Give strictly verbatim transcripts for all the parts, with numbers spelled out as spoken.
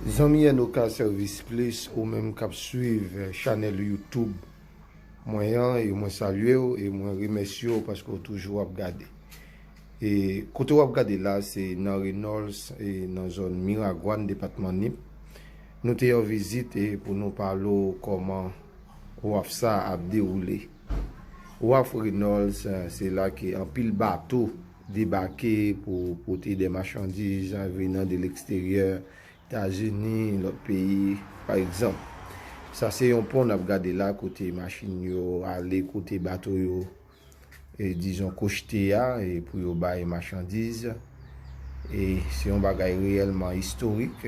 Zanmi N O K Service Plus, ou menm k ap swiv chanèl YouTube mwen an, e mwen salye w e mwen remèsye w paske w toujou ap gade. E kote w ap gade la, se nan Reynolds, e nan zòn Miragwàn, depatman Nip. Nou te yon vizit e pou nou pale w kòman waf sa ap dewoule. Waf Reynolds, eh, se la ke anpil bato debake pou pote de machandiz, eh, venant de l'extérieur, Etazini, lòt peyi, pa egzanp. Sa se yon pon n ap gade la kote machin yo ale, kote bato yo, e, dizon, kochte a, e pou yo bay machandiz. E se yon bagay reyèlman istorik.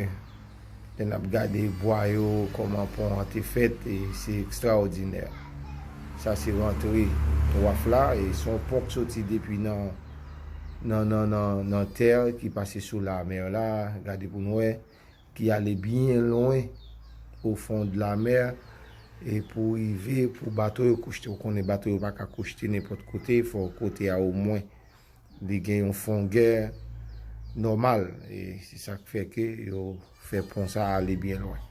Lè n ap gade bwa yo, kòman pon an te fèt, e se ekstraòdinè. Sa se rantre waf la, e se yon pon k soti depi nan, nan, nan, nan, nan tè ki pase sou lamè la. Gade pou n wè, ki ale byen lwen o fon de la mè, e pou rive, pou bato yo kochte. Ou konnen bato yo pa ka kochte nenpòt kote, fò kote a omwen li gen yon fongè nòmal. E se sa k fè ke yo fè pon sa ale byen lwen.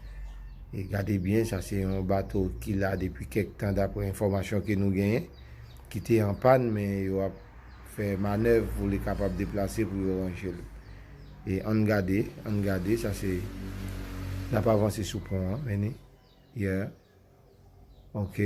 E gade byen, sa se yon bato ki la depi kèk tan, daprè enfòmasyon ke nou genyen, ki te an pàn, men yo ap fè manèv pou li kapab deplase, pou yo ranje l. E ann gade, ann gade, sa se, n ap avanse sou pon an, men ni, yeah. Ok.